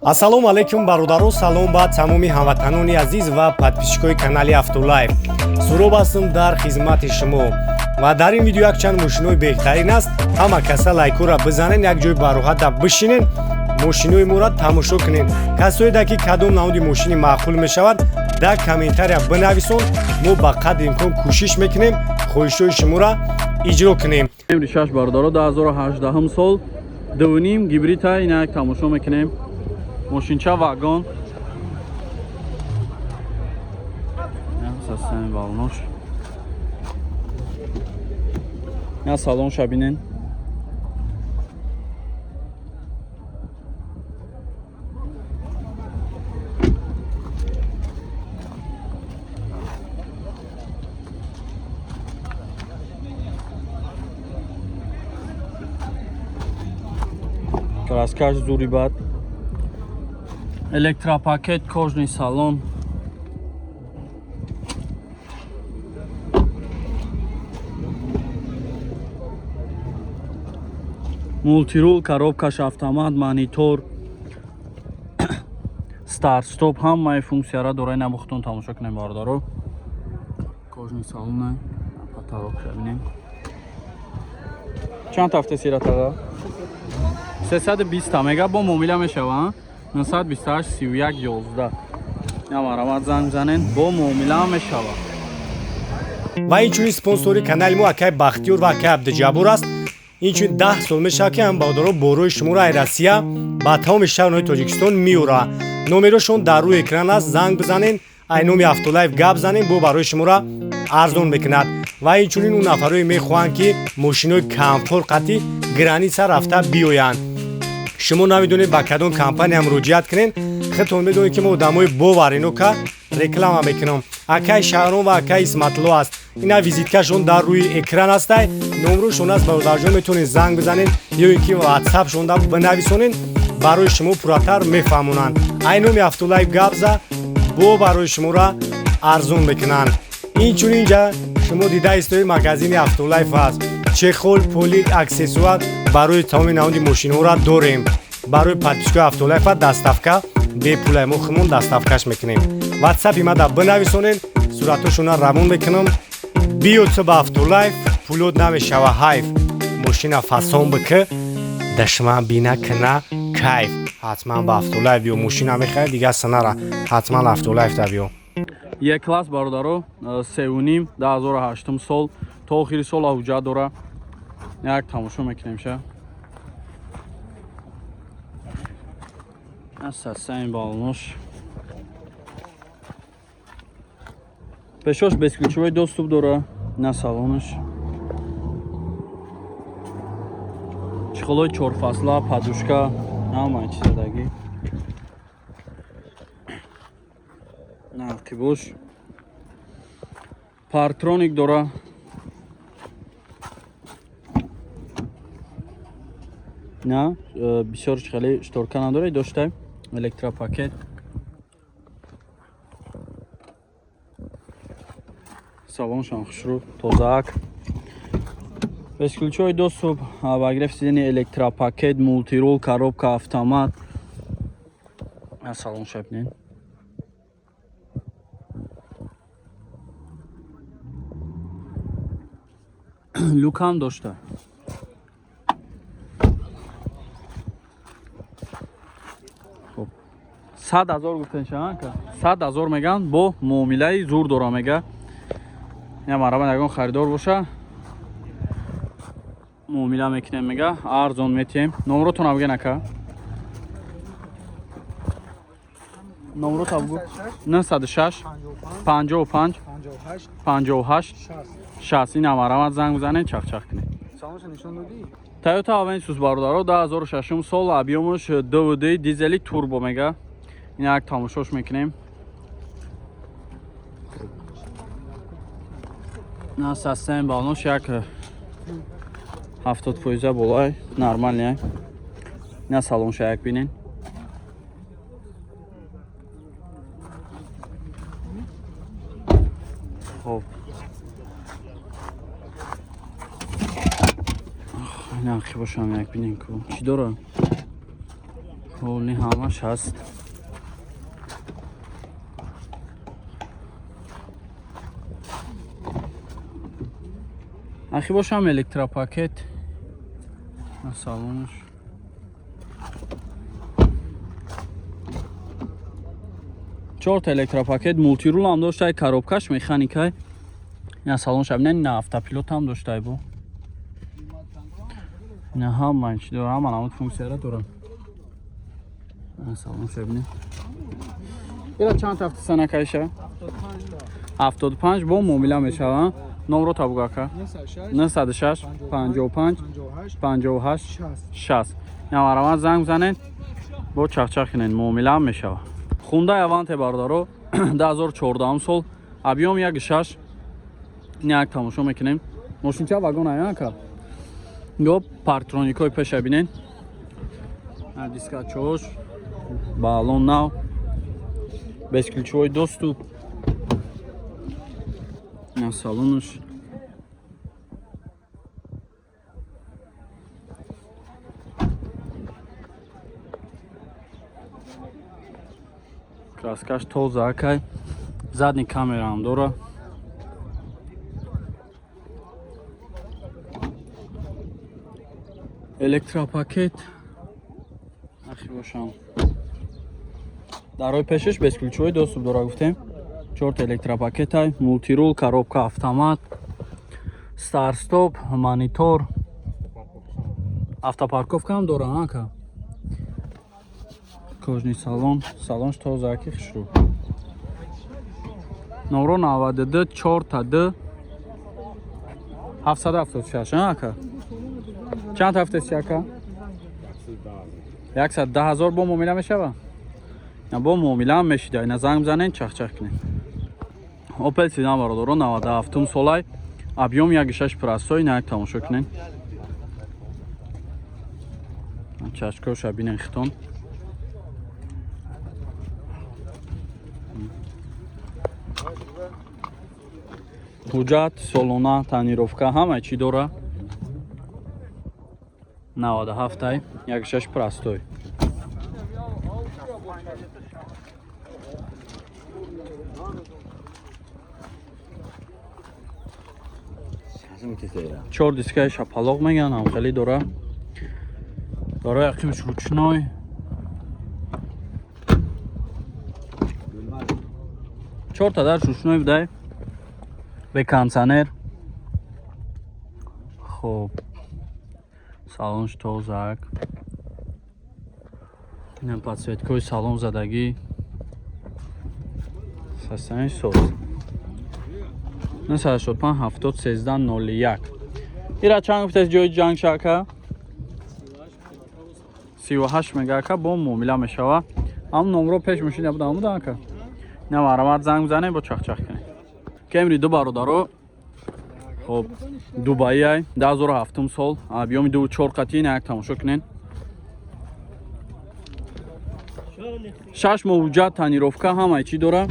Ассалому алайкум, бародаро, салом ба тамоми ҳамватанони азиз ва подписчикои канали Автолайф. Суроб ҳастам дар хизмати шумо ва дар ин видео якчанд мошинои беҳтарин аст. Ҳама каса лайкора бизанен, як ҷои бароҳата бишинен, мошинои моро тамошо кунед. Касоеда ки кадом намуди мошини маъқул мешавад, дар комментария бинависон, мо ба қадри имкон кӯшиш мекунем хоҳишҳои шуморо иҷро кунем. Шаш, бародаро, 2018 сол, 2,5 гибрита. Ина як тамошо мекунем, мошинча вагон балнош. Я салон шабинен. Краскаш зури бад, электропакет, кожный салон. Мултирул, коробкаш автомат, монитор, старт стоп, ҳамаи функсияра дора. Ина бухтон тамошо кунем, бародаро. Кожный салон, потолок бинем. Чанд ҳафта сиратага? 320 мега, бо муомила мешава. 928 31 11 намарамад, занг занен, бо муомила мешава. Ва инчунин спонсори канали мо акай Бахтиёр ва акай Абдуҷаббор аст. Инчунин 10 сол мешавад, ки ҳам бародаро борои шуморо ай Россия ба тамоми шаҳрҳои Тоҷикистон меёра. Номерошон дар рӯи экран аст, занг бизанен, ай номи Автолайф гап занен, бо барои шуморо арзон мекунад. Ва инчунин он нафарое мехоҳанд, ки мошинои комфорт қатъи граница рафта биёянд, шумо намедонед ба кадом компания муроҷиат кунед. Худтон медонед, ки мо одамои боварино ка реклама мекунам. Акай Шаҳрон ва акай Исматло аст. Ина визиткашон дар рӯи экран астай, номрошон аст. Бародарҷон, метавонед занг бизанед ё ин ки ватсапшонда бинависонед, барои шумо пурратар мефаҳмонанд. Ай номи Автолайф гапза, бо барои шуморо арзон мекунанд. Инчунин инҷа шумо дида истои магазини Автолайф аст. Чехол, полик, аксессуар барои тамоми намуди мошинҳоро дорем. Барои подписчикои Автолайфа доставка бепулай, мо худмон доставкаш мекунем. Ватсапи мада бинависонед, суратҳошона равон мекунам. Биё ту ба Автолайф, пулот намешава ҳайф. Мошина фасон бикӣ, душман бина кина кайф. Ҳатман ба Автолайф биё, мошина мехарӣ, дигар синара ҳатман Автолайф да биё. Е класс, бародаро, 3,5, 2008 сол, то охири сол ҳуҷҷат дора. Як тамошо мекунем ша. Асасайн балнош, пешош бесключевой доступ дора. На салонаш чехолои чорфасла, подушка, ҳамаи чизадагӣ. Нарқибош парктроник дора. На бисёр хеле шторка надора, дошта электропакет. Салоншам хушрӯ, тозаак, бесключевой доступ, обогрев сиденья, электропакет, мултирул, коробка автомат. Салон шабнен. Люкам дошта. Хоб, 100 000 гуфтен шака, 100 000 меган, бо муомилаи зур дора мега. Я марҳамат, ягон харидор боша, муомила мекунем мега, арзон метиҳем. Номротон бигӯен, ака, номрота бугӯ. 906 55 58 60. Ина марҳамат, занг бизанед, чахчах кунед. Тойота Авенсус, бародаро, 2006 сол, объёмаш 2,2, дизели турбо мега. Ина як тамошош мекунем. На састаем балнош як 70 фоиза болай, нормальный. На салонша як бинен. Хоб, нархи бошам як бинем ку чӣ дора. Полный ҳамаш ҳаст. Ахи бошам электропакет. Салонаш. Чорта электропакет, мултирул ҳам доштай, коробкаш механикай. Ина салонша бинед, ина автопилот ҳам доштай бо. Ина ҳама чи дора, ҳама намуд функсияра дорам. Салонша бинед. Ира чанд ҳафта санакайша? 75 бо муомила мешава. Номро табуг ака. 906 55 58 60. Ина марамат занг бизанед, бо чахчах кунед, муомила ҳам мешава. Хундай Аванте бародаро 2014 сол, объём 1.6. Ина як тамошо мекунем. Мошинча вагон ая ака. Ё парктроникҳои пеша бинед. Дискачош, баллон нав, бесключевой доступ. Ина салонаш. Краскаш тоза акай. Задний камера ҳам дора. Электропакет. Ахи бошам. Дарои пешаш бесключевой доступ дора гуфтем. Чорта электропакетай, мултирул, коробка автомат, старт-стоп, монитор, автопарковка ҳам дора, ака. Кожаный салон, салонш тоза аки хушрӯ. Номро 92 4 та 2 776, ака. Чанд ҳафтаси ака? 110 ҳазор бо муомила мешава? На бо муомила ҳам мешида. Ина занг бизанед, чахчах кунед. Opel Sedan бародаро 97 солай, объём 1.6 простой, ина як тамошо кунед. Чашкоша бинен хитон. Ҳуҷҷат, солона, тонировка ҳама чӣ дора. 97 1.6 простой. Чор дискаи шапалоқ меган, ҳам хеле дора. Дораи ақимш ручной. Чорта дар ручной будай. Бе кондиционер. Хоб. Салонш тозак. Инам подсветкои салон задагӣ. Состояние соз. 985 70 13 01. Ира чанд гуфтаст ҷои ҷанг шака? 38 мега ака, бо муомила мешава. Ҳам номро пеш мошина буда, ҳамуда ака. Ина марамат занг бизанем, бо чахчах кунем. Кемри ду бародаро. Хоб, Дубайай 2007 сол, объёми 2.4 қатӣ, ина як тамошо кунен. 6 моҳ ҳуҷҷат, тонировка ҳамаи чӣ дора.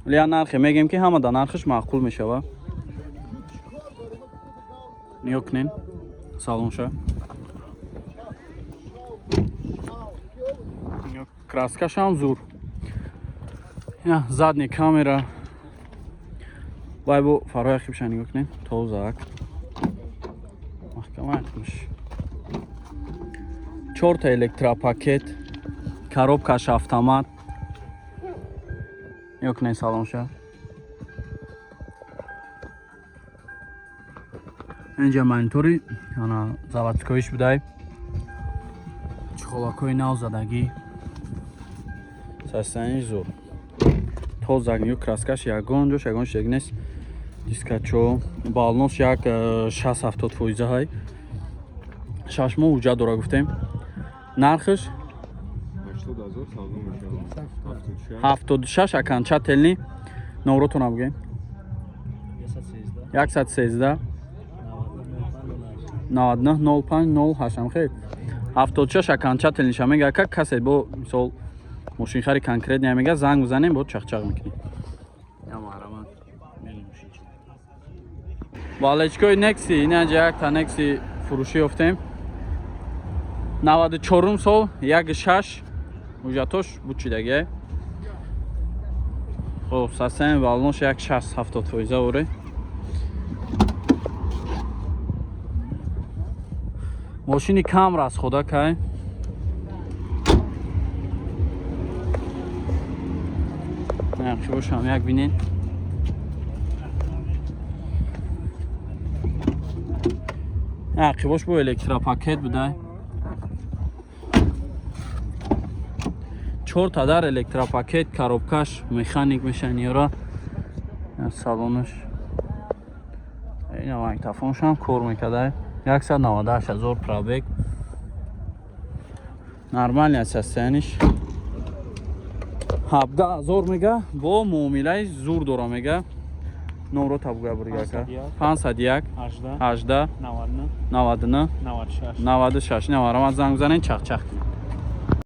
Ля нархе мегем ки ҳама да нархаш маъқул мешава. Нигоҳ кунен салонша. Краскаш ҳам зур. Ина задний камера. Вай бо фарои ақибша нигоҳ кунен, тозак. Маҳкама ақибш. Чорта электропакет, коробкаш автомат. Нигоҳ кунен салонша. Инҷа монитори ана заводскоиш будай. Чиқолакҳои нав задагӣ. Состояние зур. Тозак, нигоҳ краскаш ягон ҷош ягон шек нест. Дискачо, балнос як 60-70 фоиза ҳай. 6 моҳ ҳуҷҷат дора гуфтем. Нархаш 80 ҳазор савдо мешавад. 76 окончательный. Номротонам бигӯем. 113 99 05 08 ам хел. 76 окончательный ша мега ака, касе бо мисол мошинхари конкретный мега занг бизанем, бо чахчах мекунем. Балечкои Некси, ина ҷа якта Некси фурӯшӣ ёфтем. 94 сол, 1,6, ҳуҷҷатош бучидагиай. Хоб, состояние баллонш 1,60, 70 фоиза оре. Мошини кам расхода кай. Нақши бошам, як бинед. Ақибош бо электропакет будай. Чорта дар электропакет, коробкаш механик мешаниёра. Салонаш. Ина магнитофоншам кор мекардай. 198 ҳазор пробег. Нормальный состояниш. 17 ҳазор мега, бо муомилаи зур дора мега. Номро табуга бурга ака. 501 18 99 96. 96. Наварамад занг бизанед, чақчақ кунед.